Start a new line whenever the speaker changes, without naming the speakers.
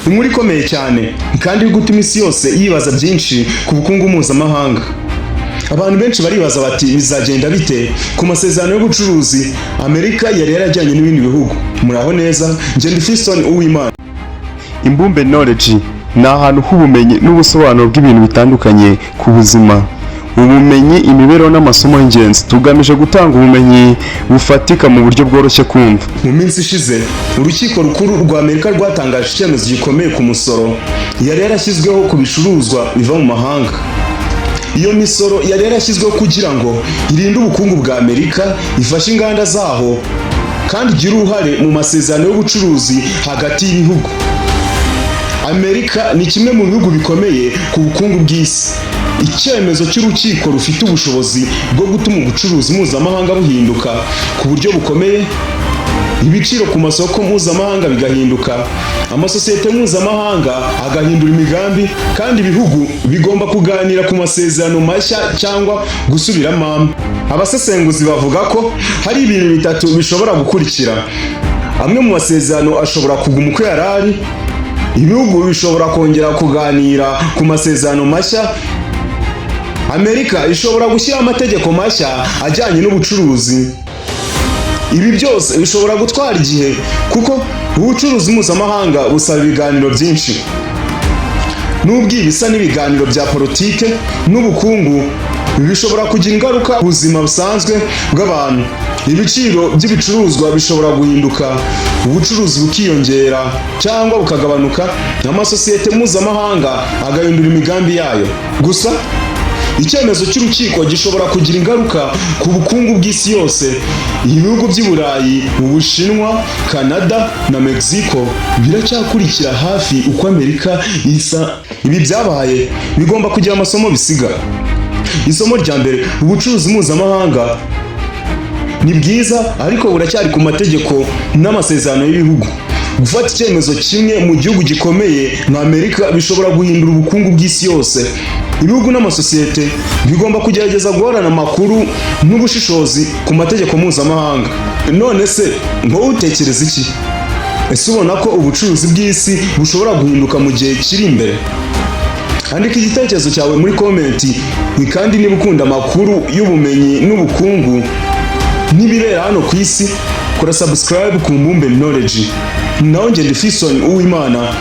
Inkuru ikomeye cyane kandi iri gutuma isi yose yibaza byinshi ku bukungu mpuzamahanga. Abantu benshi baribaza bati: "Bizagenda bite ku masezerano y'ubucuruzi Amerika yari yarajyanye n'ibindi bihugu?" Muraho neza, ngenda Fiston Uwimana.
Imbumbe Knowledge ni ahantu h'ubumenyi n'ubusobanuro bw'ibintu bitandukanye ku buzima, ubumenyi, imibereho n'amasomo y'ingenzi. Tugamije gutanga ubumenyi bufatika mu buryo bworoshye kumva.
Mu minsi ishize, urukiko rukuru rwa Amerika rwatangaje icyemezo gikomeye ku musoro yari yarashyizweho ku bicuruzwa biva mu mahanga. Iyo misoro yari yarashyizweho kugira ngo irinde ubukungu bwa Amerika, ifashe inganda zaho kandi igire uruhare mu masezerano y'ubucuruzi hagati y'ibihugu. Amerika ni kimwe mu bihugu bikomeye ku bukungu bw'isi. Icyemezo cy'urukiko rufite ubushobozi bwo gutuma ubucuruzi mpuzamahanga buhinduka ku buryo bukomeye, ibiciro ku masoko mpuzamahanga bigahinduka, amasosiyete mpuzamahanga agahindura imigambi, kandi ibihugu bigomba kuganira ku masezerano mashya cyangwa gusubiramo amwe. Abasesenguzi bavuga ko hari ibintu bitatu bishobora gukurikira: amwe mu masezerano ashobora kuguma uko yari ari, ibihugu bishobora kongera kuganira ku masezerano mashya, Amerika ishobora gushyiraho amategeko mashya ajyanye n'ubucuruzi. Ibi byose bishobora gutwara igihe kuko ubucuruzi mpuzamahanga busaba ibiganiro byinshi. Nubwo ibi bisa n'ibiganiro bya politike n'ubukungu, bishobora kugira ingaruka ku buzima busanzwe bw'abantu. Ibiciro by'ibicuruzwa bishobora guhinduka, ubucuruzi bukiyongera cyangwa bukagabanuka, amasosiyete mpuzamahanga agahindura imigambi yayo. Gusa icyemezo cy'urukiko gishobora kugira ingaruka ku bukungu bw'isi yose. Ibihugu by'i Burayi, Ubushinwa, Canada na Mexico biracyakurikira hafi uko Amerika isa. Ibi byabaye bigomba kugira amasomo bisiga. Isomo rya mbere: ubucuruzi mpuzamahanga ni bwiza, ariko buracyari ku mategeko n'amasezerano y'ibihugu. Gufata icyemezo kimwe mu gihugu gikomeye nka Amerika bishobora guhindura ubukungu bw'isi yose. Ibihugu n'amasosiyete bigomba kugerageza guhorana amakuru n'ubushishozi ku mategeko mpuzamahanga. None se wowe utekereza iki? Ese ubona ko ubucuruzi bw'isi bushobora guhinduka mu gihe kiri imbere? Andika igitekerezo cyawe muri comment. Kandi niba ukunda amakuru y'ubumenyi n'ubukungu n'ibibera hano ku isi, kora subscribe ku Mbumbe Knowledge. Naho ngenda Fiston Uwimana.